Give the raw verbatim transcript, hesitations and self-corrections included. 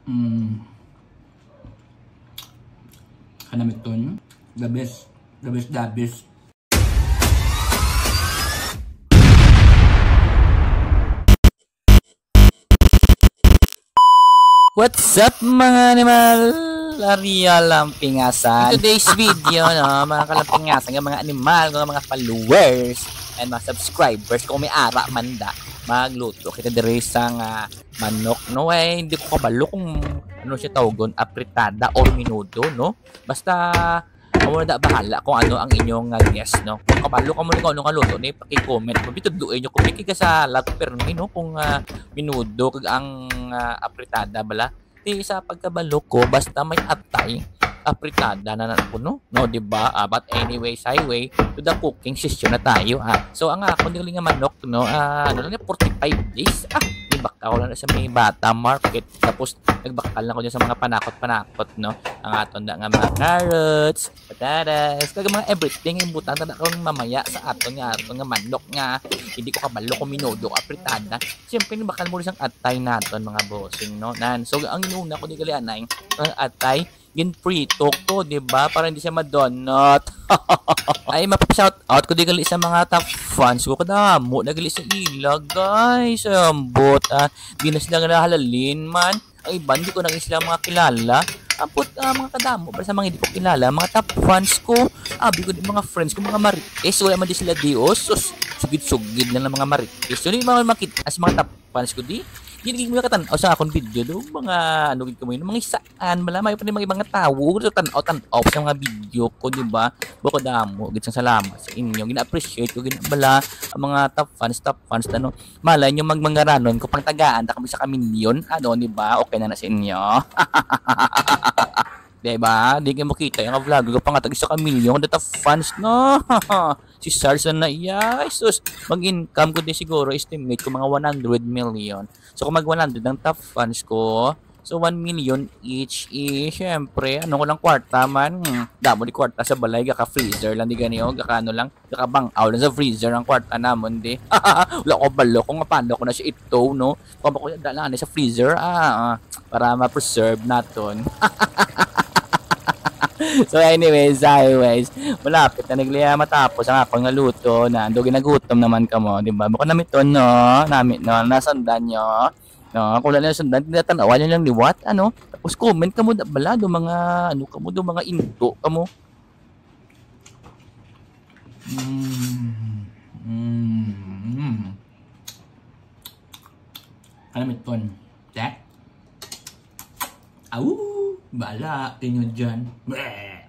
Mm. Kanamiton. The best. The best, the best. What's up, mga animal? Ariel ang pingasan. In today's video, no, mga kalampingasan, nga mga animal, nga mga followers, and mga subscribers, kung may ara man da, magluto kita diri sa nga manok, no? Ay, hindi ko kabalo kung ano siya tawgon, apritada or minudo, no? Basta, amo na da bahala kung ano ang inyong, ah, guess, no? Kung kabalo ka mo ni kung ano nga luto ni, paki-comment mo. Bitudluin nyo kung may kagasalag, pero no, kung, ah, minudo kag ang, ah, apritada bala. Di sa pagkabalo ko, basta may atay, apritada na na ko, no? No, di ba? Ah, but anyways, highway to the cooking session na tayo, ha? So, ang akon dili nga manok, no? Ah, ano lang, forty-five days. Ah, di ba? Ako lang sa may bata market. Tapos, nagbakal na ko dyan sa mga panakot-panakot, no? Ang aton na nga mga carrots, patatas, kag mga everything, yung butang na akong mamaya sa aton nga, aton nga manok nga, hindi ko kabalo kung minudo, apritada. Siyempre, nagbakal mo rin sang atay naton, mga bossing, no? Nan, so, ang inuna ko di gali anay, ang atay, ginprito ko, di ba? Para hindi siya madonut. Ay, mapa-shout out ko di gali sa mga top fans ko. Kadamo na gali sa ila, guys. Ambot, ah, di na sila nga nahalalin man. Ang iban, di ko na sila mga kilala. Ambot, ah, mga kadamo, para sa mga hindi ko kilala, mga top fans ko. Abi ko di mga friends ko, mga marites. Wala man di sila di, oh. Sus, sugid-sugid lang ng mga marites. So, di mga makita sa mga top fans ko di. Di naging mga katan-aw sa akong video do. Mga, ano gid ko mo yun, mga isaan, mala, may pa rin mga ibang tawo. Gusto tan-aw, tan-aw sa mga video ko, di ba? Bukod damo, gid sang salamat sa inyo. Gina-appreciate ko, gina-, bala, ang mga top fans, top fans, ano. Malay nyo, magmangaranon ko, pang tagaan, ta kami sa kamilyon, ano, di ba? Okay na na sa inyo. Di ba? Di kayo makita yung vlog ko, pang atag sa kamilyon, the top fans, no? Si Sarge na iya. Ay, sus. Mag-income ko di siguro, estimate ko mga one hundred million. So, kung mag one hundred ang top fans ko, so one million each, eh, syempre, ano ko lang kwarta man. Hmm, damo di kwarta sa balay, gaka-freezer lang di gani, oh, gaka ano lang, gaka-bang-aw lang sa freezer ang kwarta namon di. Wala ko balo kung paano ko na siya ito, no? Kung ako dala na sa freezer, ah, ah, para ma-preserve naton. So anyways, anyways, malapit na nagliya matapos ang akon nga luto na ando ginagutom naman kamo, di ba? Bako namiton, no? Nami, no? Nasundan nyo? No? Kung wala na nasundan, tinatanawan nyo lang liwat, ano? Tapos comment kamo, da-, bala, do mga, ano kamo, do mga into kamo. Mm. Mm. Kanamiton. Te? Au! Bala, inyo dyan. Bleh!